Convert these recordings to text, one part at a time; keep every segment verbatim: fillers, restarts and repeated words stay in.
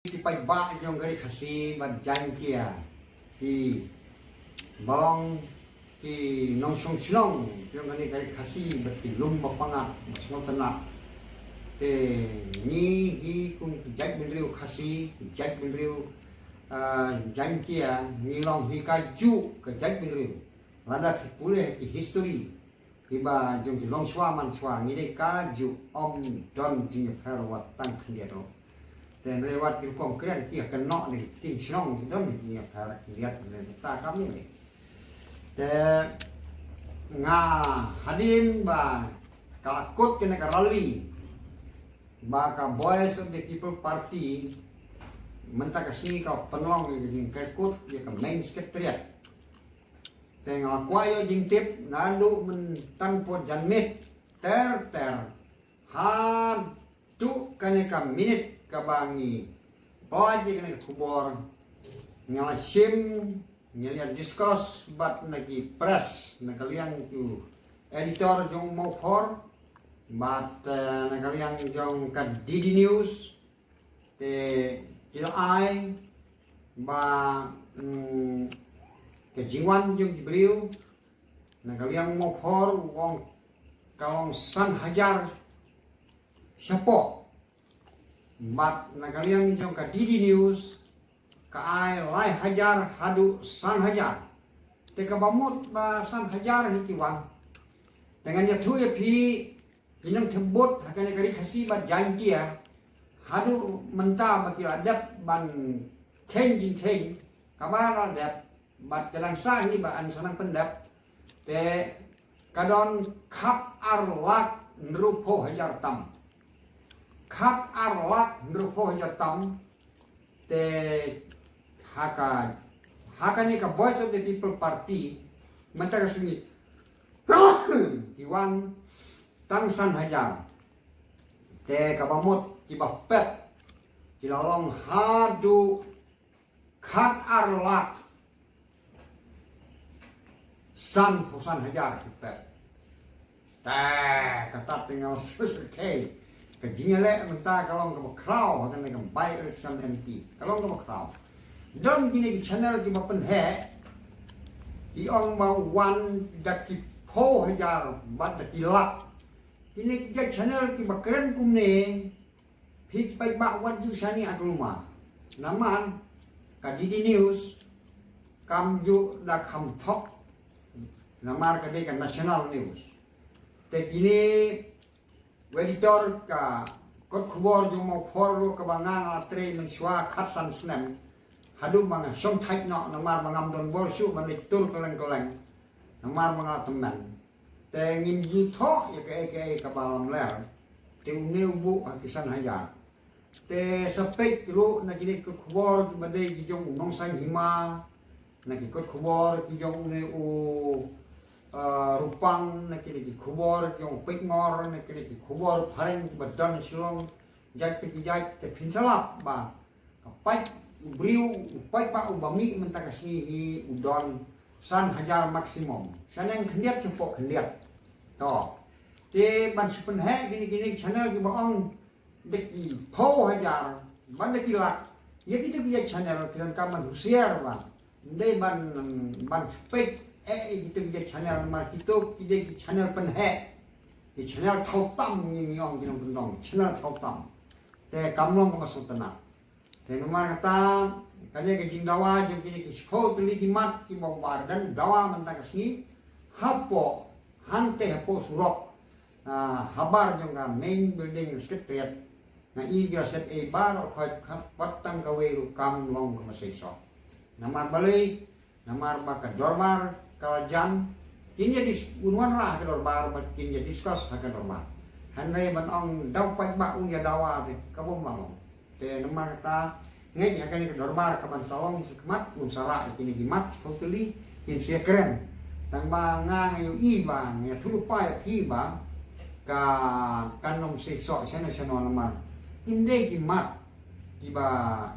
Ki paidbah jong ka ri Khasi bad Jaiñtia, ki ba long ki nongshong shnong jong kane ka ri Khasi bad ki lum ba pyngngad ba sngewtynnat. Te ngi hi kum ki jaitbynriew Khasi, ki jaitbynriew, ah, Jaiñtia, ngi long hi kajuh ka jaitbynriew. Lada phi pule ki history kiba jong ki longshuwa manshuwa, ngi dei kajuh, ym don jingïapher wat tang khyndiat ruh. Te hynrei wat ki rukom kren ki kynnoh ne ki ktien shnong ki don jingïapher khyndiat, hynrei ta kam ne. Te nga hadien ba ka la kut kane ka rally ba ka Voice of the People Party mynta ka sngi ka pynlong ïa ka jingkyrkut ïa ka main secretariat. Te nga la kwah ïoh jingtip naduh mynta por janmiet ter ter haduh kane ka minit kaba ngi pynlait ïa kane ka khubor. Nga la shim, nga la discuss bad na ki press, na ka liang ki editor jong Mawphor bad, eh, na ka liang jong ka D D News. Te ki la ai ba, mm, ka jingwan jong ki briew na ka liang Mawphor u ong ka long san hajar shapoh. Bad na ka liang jong ka D D News ka ai lai hajar haduh san hajar. Te kaba mut ba san hajar hi ki wan. Te ngan ïathuh ïa phi ki nongthep vote ha kane ka ri Khasi bad Jaiñtia haduh mynta ba ki la dep ban kheiñ jingkheiñ, kaba la dep bad ka dang sah hi ba yn sa nang pyndep. Te ka don khat ar lak hynriewphew hajar tam. Khat ar lak hynriewphew hajar tam. Te ha ka, ha kane ka Voice of the People Party mynta ka sngi ki wan tang san hajar. Te kaba mut kiba pep ki la long haduh khat ar lak sanphew san hajar ki pep. Te kata te nga la shu shu kei ka jingïaleh mynta ka long kaba khraw ha kane ka by election M P, ka long kaba khraw. Don kine ki channel kiba pynheh, ki ong ba wan da ki phew hajar bad da ki lak. Kine ki jait channel kiba kren kumne, phi ki paidbah wat ju shaniah ka luma. Namar ka D D News kam ju da kham thok, namar ka dei ka national news. Te kine u editor ka kot khubor jong Mawphor ruh kaba nga nga la trei mynshuwa khatsan snem, haduh ba nga shong thait noh namar ba ngam don bor shuh ban leit tur kylleng kylleng namar ba nga la tymmen. Te ngim ju thoh ïa kaei kaei kaba lamler. Te une u buh ha ki san hajar. Te sa peit ruh na kine ki kot khubor kiba dei ki jong u Nongsaiñ Hima, na ki kot khubor ki jong une u, uh, Rupang, na kine ki khubor ki jong u Peitngor, na kine ki khubor phareng kiba don Shillong, jait pa ki jait, te phin sa lap ba ka paid u briew, u paidbah uba mih mynta ka sngi hi u don san hajar maximum. Shaneng khyndiat shapoh khyndiat. To. Te ban shu pynheh kine kine channel kiba ong da ki phew hajar bad da ki lak. Ïa kito ki jait channel phi donkam ban husiar ba ym dei ban, ban peit eh ïa kito ki jait channel namar kito ki dei ki channel pynheh. Ki channel thaw tam ngi ngi ong ki nongkyndong, channel thaw tam. Te kam long kaba sngewtynnat. Te namar kata kane ka jingdawa jong kine ki shiphew tylli ki mat kiba u Bah Ardent u dawa mynta ka sngi hapoh, hangtei hapoh surok, ah, habar jong ka main building secretariat. Nga i ki la set ei baroh khoit, wat tang kawei ruh kam long kaba seisoh. Namar balei? Namar ba ka dorbar ka la jan, kin ïa dis-, un wanrah ha ka dorbar bad kin ïa discuss ha ka dorbar. Hynrei ban ong da u paidbah un ïa dawa te ka bym lah long. Te namar kata ngeit ha kane ka dorbar kaban sa long shakhmat un sa rah ïa kine ki mat shiphew tylli kin sa ïakren. Tang ba nga nga ïohi ba nga ïathuh lypa ïa phi ba ka, kan ym seisoh shano shano namar kim dei ki mat kiba,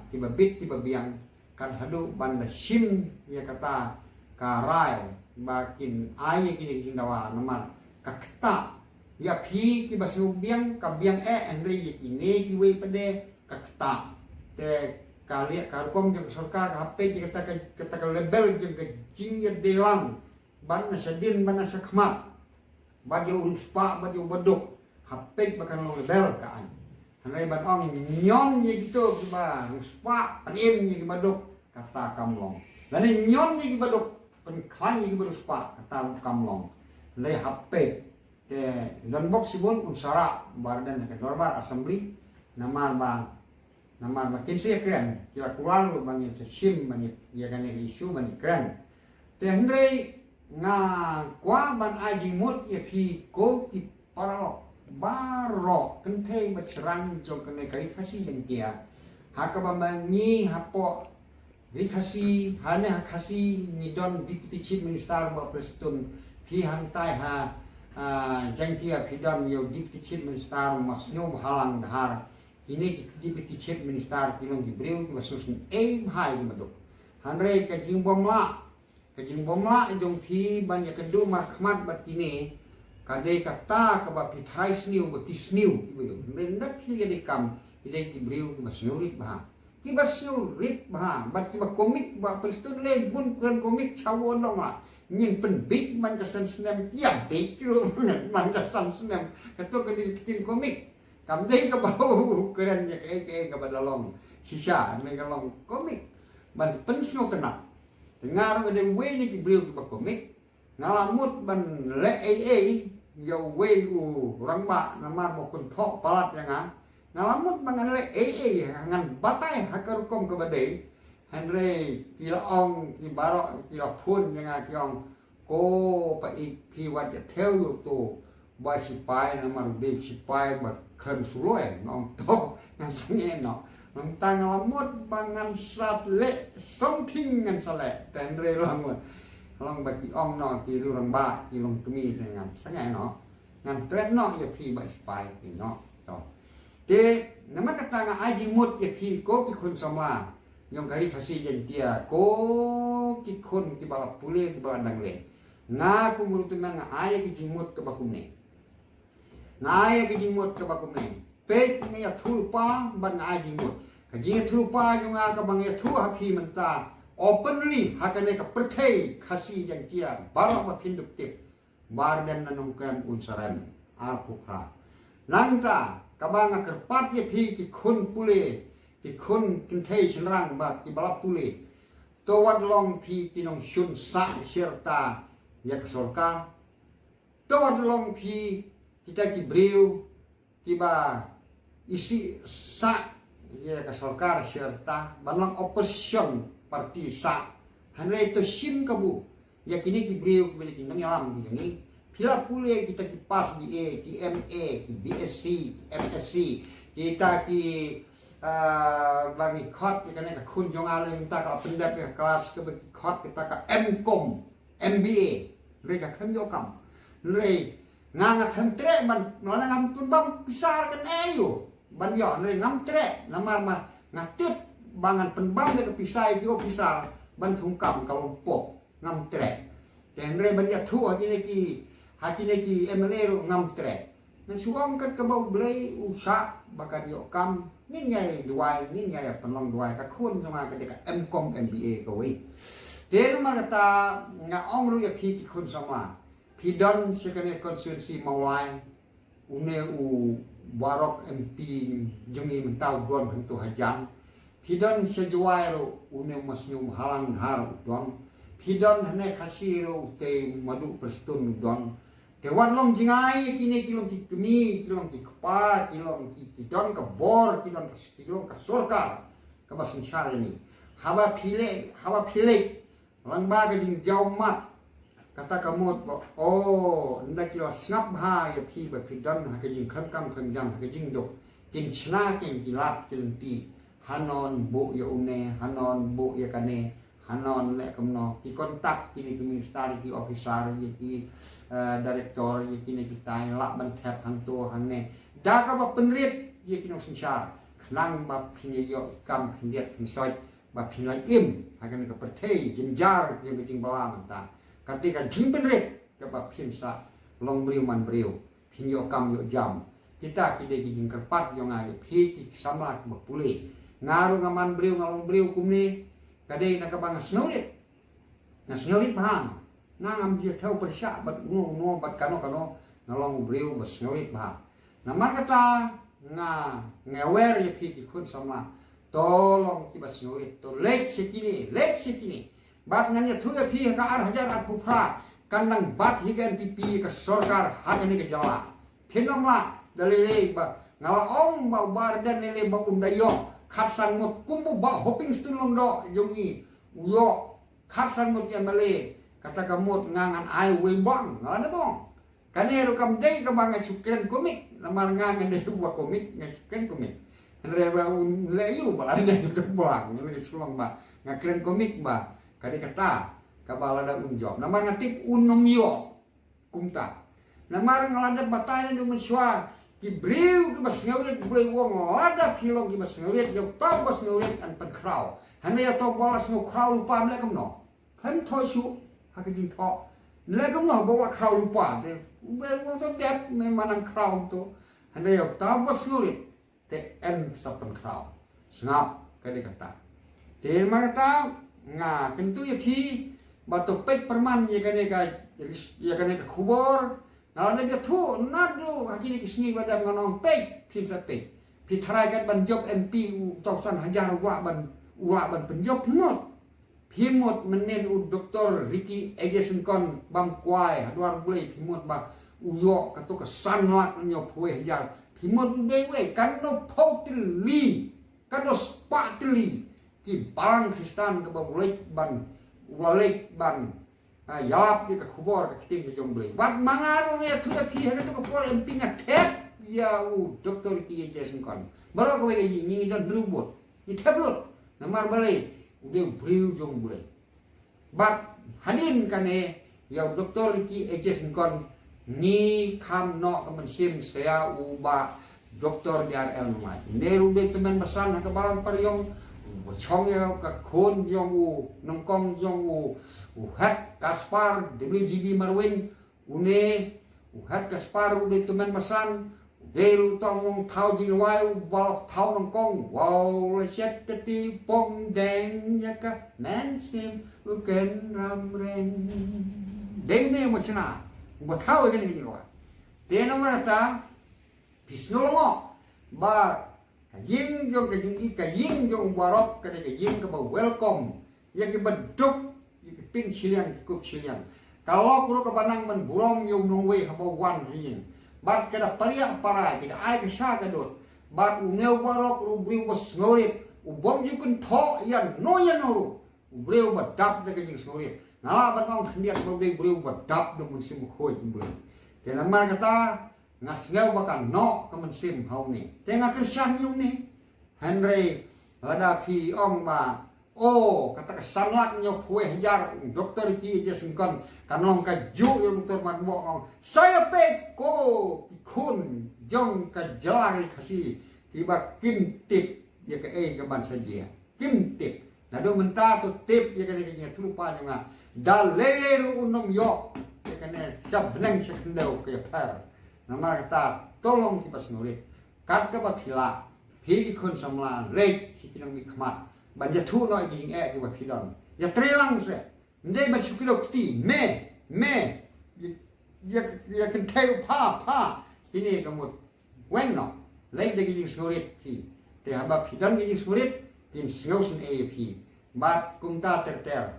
kiba bit kiba biang. Kan haduh ban da shim ïa kata ka rai ba kin ai ïa kine ki jingdawa namar ka ktah. Ïa phi kiba sngewbiang ka biang eh, hynrei ïa kine kiwei pat de ka ktah. Te ka liang ka rukom jong ka sorkar ka hap peit ïa kata ka, kata ka level jong ka jingïadei lang ban na shadien ban na shakhmat. Bad ïa u riewspah bad ïa u baduk, hap peit ba kan long level ka aiñ. Hynrei ban ong ñion ïa kito kiba riewspah, pynim ïa kiba duk, kata kam long. Lane ñion ïa kiba duk, pynkhlaiñ ïa kiba riewspah, kata ruh kam long. Hynrei hap peit. Te don bok shibun un sa rah Bah Ardent ha ka dorbar assembly, namar ba, namar ba kin sa ïakren, ki la kular ruh ba ngin sa shim ban ïa, ïa kane ka issue ban ïakren. Te hynrei nga kwah ban ai jingmut ïa phi ko ki paralok baroh, kynthei bad shynrang jong kane ka Ri Khasi Jaiñtia, ha kaba ma ngi hapoh Ri Khasi, hane ha Khasi ngi don Deputy Chief Minister Bah Prestone, phi hangtai ha, ah, Jaiñtia phi don ïa u Deputy Chief Minister Bah Sniawbhalang Dhar. Kine ki Deputy Chief Minister ki long ki briew kiba sngewsynei bha ïa kiba duk. Hynrei ka jingbymlah, ka jingbymlah jong phi ban ïakynduh markhmat bad kine, ka dei kata kaba phi tharai sniew ba ki sniew kiba duk. Hynrei ynda phi ïadei kam, ki dei ki briew kiba sngewrit bha. Kiba sngewrit bha, bad kiba komik, Bah Prestone leh bun kren komik shawa dong la. Ngin pynbit man ka san snem, ïa bit ruh man ka san snem. Kato ka dei ka ktien komik. Kam dei kaba u kren ïa kaei kaei kaba la long shisha, ne ka long komik. Ban pynsngewtynnat. Te nga ruh nga dei uwei na ki briew kiba komik. Nga la mut ban leh ei ei ïa uwei u rangbah namar ba u kynthoh palat ïa nga. Nga la mut ban ngan leh ei ei, ngan batai ha ka rukom kaba dei. Hynrei ki la ong ki baroh, ki la phone ïa nga ki ong, ko Pa Ïeit, phi wat ïa thew ïa uto u bah sipai namar u dei u sipai ba khlem suloi. Nga ong to, ngan sangeh noh. Nangta nga la mut ba ngan sa leh something, ngan sa leh. Te hynrei la mut, long ba ki ong noh ki riew rangbah, ki long kmie, te ngan sangeh noh. Ngan klet noh ïa phi bah sipai, te noh. To. Te namar kata nga ai jingmut ïa phi ko ki khun samla jong ka Ri Khasi Jaiñtia, ko ki khun kiba la pule, kiba la dang leh. Nga kum u Rutumen nga ai ïa ki jingmut kaba kumne. Nga ai ïa ki jingmut kaba kumne. Peit, nga ïathuhlypa bad nga ai jingmut. Ka jingïathuhlypa jong nga kaba nga ïathuh ha phi mynta openly ha kane ka pyrthei Khasi Jaiñtia baroh ba phin dup tip. Bah Ardent na Nongkrem un sa rem, arphew phra. Nangta kaba nga kyrpad ïa phi ki khun pule, ki khun kynthei shynrang bad kiba la pule, to wat long phi ki nongshun sah shiar ta ïa ka sorkar. To wat long phi kita ki briew kiba isih sah ïa ka sorkar shiar ta, ban long opposition party sah. Hynrei to shim kabu ïa kine ki briew kiba dei ki nongïalam ki jong ngi. Phi la pule kita ki pass B A, ki M A, ki B S C, M S C, kita ki, ah, ba ngi khot ïa kane ka khun jong nga lei mynta ka la pyndep ïa ka klas kaba ki khot kita ka M Com, M B A. Hynrei ka khlem ïoh kam. Hynrei nga, nga khlem treh ban, lane ngam pynbam pisa kan ei u ban ïoh, hynrei ngam treh namar ma nga tip ba ngan pynbam da ka pisa ïa ki ophisar ban thung kam ka long pop, ngam treh. Te hynrei ban ïathuh ha kine ki, ha kine ki M L A ruh ngam treh. Nga shu ong kat kaba U Blei u sah ba kan ïoh kam, ngin ïa duwai, ngin ïa pynlong duwai. Ka khun jong nga ka dei ka M Com M B A kawei. Te namar kata nga ong ruh ïa phi ki khun samla, phi don sha kane constituency Mawlai, une u Baroh M P jong ngi mynta u don hangto hajan. Phi don sha Jowai ruh une u Masniewbhalang Dhar u don. Phi don hane Khasi ruh utei u Madu Prestone u don. Te wat long jngai ïa kine ki long ki kmie, ki long ki kpa, ki long ki, ki don ka bor, ki don ka, ki long ka sorkar kaba synshar ïa ngi. Haba phi leh, haba phi leh lang ba ka jingjaw mat, kata ka mut ba, o, ynda ki la sngap bha ïa phi ba phi don ha ka jingkhlem kam khlem jam, ha ka jingduk, kin shna kin ki lad ki lynti. Hanon buh ïa une, hanon buh ïa kane, hanon leh kumno. Ki contact kine ki minister, ki officer, ïa ki, eh, director, ïa kine kitai, lah ban thep hangto hangne da kaba pynrit ïa ki nongsynshar, khnang ba phin ïoh kam khyndiat khynsoit ba phin lait im ha kane ka pyrthei jynjar jong ka jingbylla mynta. Kata ka jingpynrit kaba phin sa long briew man briew, phin ïoh kam ïoh jam. Kita ki dei ki jingkyrpad jong nga ïa phi ki samla kiba pule. Nga ruh nga man briew, nga long briew kumne, ka dei na kaba nga sngewrit. Nga sngewrit bha. Nga ngam ju thew pyrshah bad uno uno bad kano kano, nga long u briew ba sngewrit bha. Namar kata nga, nga wer ïa phi ki khun samla. To long kiba sngewrit, to leit sha kine, leit sha kine. Bad ngan ïathuh ïa phi ha ka ar hajar arphew phra, kan nang bat hi ka N P P ka sorkar ha kane ka jylla. Phin ym lah, da lei lei ba nga la ong ba u Bah Ardent lei lei ba un da ïoh khatsan ngut kum u Bah Hoping Stone Lyngdoh jong ngi, u ïoh khatsan ngut M L A. Kata ka mut nga ngan ai uwei bang, nga la dep ong. Kane ruh kam dei kaba nga shu kren komik, namar nga nga dei uba komik, nga shu kren komik. Hynrei ba un leh ïa u Bah Ardent tu bang, nga shu ong ba nga kren komik ba ka dei kata kaba lada un jop. Namar nga tip un ym ïoh kumta. Namar nga la dep batai naduh mynshuwa, ki briew kiba sngewrit, briew u ong lada phi long kiba sngewrit, ïa uta uba sngewrit yn pynkhraw. Hynrei ïa uta uba la sngew khraw lypa, ym leh kumno. Hynrei thoh shuh ha ka jingthoh, ym leh kumno ba u la khraw lypa te. U briew u to dep me ma nang khraw to. Hynrei ïa uta uba sngewrit te yn sa pynkhraw. Sngap, ka dei kata. Te namar kata nga kyntu ïa phi ba to peit pyrman ïa kane ka, ïa kane ka khubor. Nga la dep ïathuh naduh ha kine ki sngi ba dep, nga ong peit, phin sa peit. Phi tharai kat ban jop M P u tong san hajar u lah ban, u lah ban pynjop, phi mut. Phi mut mynnin u Doktor Ricky A J Syngkon bam kwai ha dwar Blei, phi mut ba u ïoh kato ka san lak hynñiewphew hajar. Phi mut u dei uwei, katno phew tylli, katno spah tylli ki balang Khristan kaba u leit ban, u la leit ban, ah, ïalap ïa ka khubor ka ktien ka jong U Blei. Wat ma nga ruh nga ïathuh ïa phi ha kato ka por M P nga thep ïa u Doktor Ricky A J Syngkon. Baroh kawei ka ïing ngi don hynriew vote. Ngi thep lut. Namar balei? U dei u briew jong U Blei. Bad hadien kane ïa u Doktor Ricky A J Syngkon ngi kham noh ka mynsiem sa ïa u Bah Doktor D R L Nonglait. Une ruh u dei tymmen basan ha ka balang Pariong, uba shong ïa ka khun jong u, nyngkong jong u, u Heh Kaspar, W G B Marwin, une u Heh Kaspar u dei tymmen basan, u dei ruh tang u nongthaw jingrwai uba la thaw nyngkong, wow la shet ka ti pom deng ïa ka mynsiem u ken ram reng. Dei une u mashna uba thaw ïa kane ka jingrwai. Te namar kata, phi sngew lyngngoh ba ka ïing jong ka jingïeit, ka ïing jong u Bah Rok ka dei ka ïing kaba welcome ïa kiba duk, ïa ki pynshiliang ki kup shiliang. Ka lok ruh kaba nang ban burom ïa u nongwei haba wan ha ïing. Bad ka da pariah parai, ka da ai ka sha ka dud. Bad une u Bah Rok ruh u briew uba sngewrit, u bym ju kynthoh ïano ïano ruh. U briew uba dap da ka jingsngewrit. Nga lah ban ong khyndiat ba u dei u briew uba dap da u Mynsiem Bakhuid U Blei. Te namar kata nga sngew ba ka noh ka mynsiem ha une. Te nga kyrshan ïa une. Hynrei lada phi ong ba, oh, kata ka san lak hynñiewphew hajar u Doktor Ricky A J Syngkon kan long kajuh ïa u Doktor Matbok, ong sa ïa peit ko ki khun jong ka jylla Khasi kiba kim tip ïa kaei kaban sa jia. Kim tip. Naduh mynta to tip ïa kane ka jingïathuhlypa jong nga. Da lei lei ruh un ym ïoh ïa kane sha bneng sha khyndew ka ïapher. Namar kata to long kiba sngewrit. Kat kaba phi lah, phi ki khun samla leit sha ki nongmihkhmat ban ïathuh noh ïa ki jingeh kiba phi don. Ïatrei lang seh. Ym dei ban shu kdew kti, me, me, ïa, ïa, ïa kynthei u pha, pha, kine ka mut weng noh. Leit da ka jingsngewrit phi. Te haba phi don ka jingsngewrit, kin sngewsynei ïa phi. Bad kumta ter ter,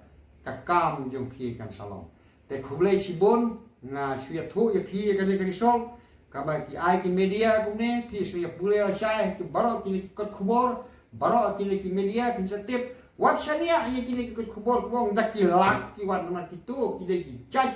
ka kam jong phi kan sa long. Te khublei shibun, nga shu ïathuh ïa phi ïa kane ka result. Kaba ki ai ki media kumne, phi shu ïa pule lashai, ki baroh kine ki kot khubor, baroh kine ki media, phin sa tip. Wat shaniah ïa kine ki kot khubor, khubor da ki lak ki wan, namar kito ki dei ki jait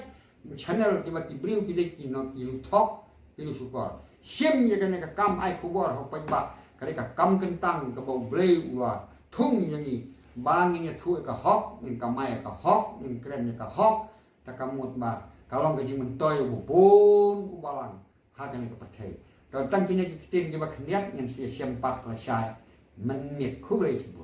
channel, kiba ki briew ki dei ki no, ki lu thok, ki lu shukor. Shim ïa kane ka kam ai khubor ha u paidbah, ka dei ka kam kyntang kaba U Blei u la thung ïa ngi. Ba ngin ïathuh ïa ka hok, ngin kamai ïa ka hok, ngin kren ïa ka hok. Ta ka mut ba ka long ka jingmyntoi uba bun u balang ha kane ka pyrthei. Te tang kine ki ktien kiba khyndiat, ngin sa ïashem pat lashai mynmiet. Khublei shibun.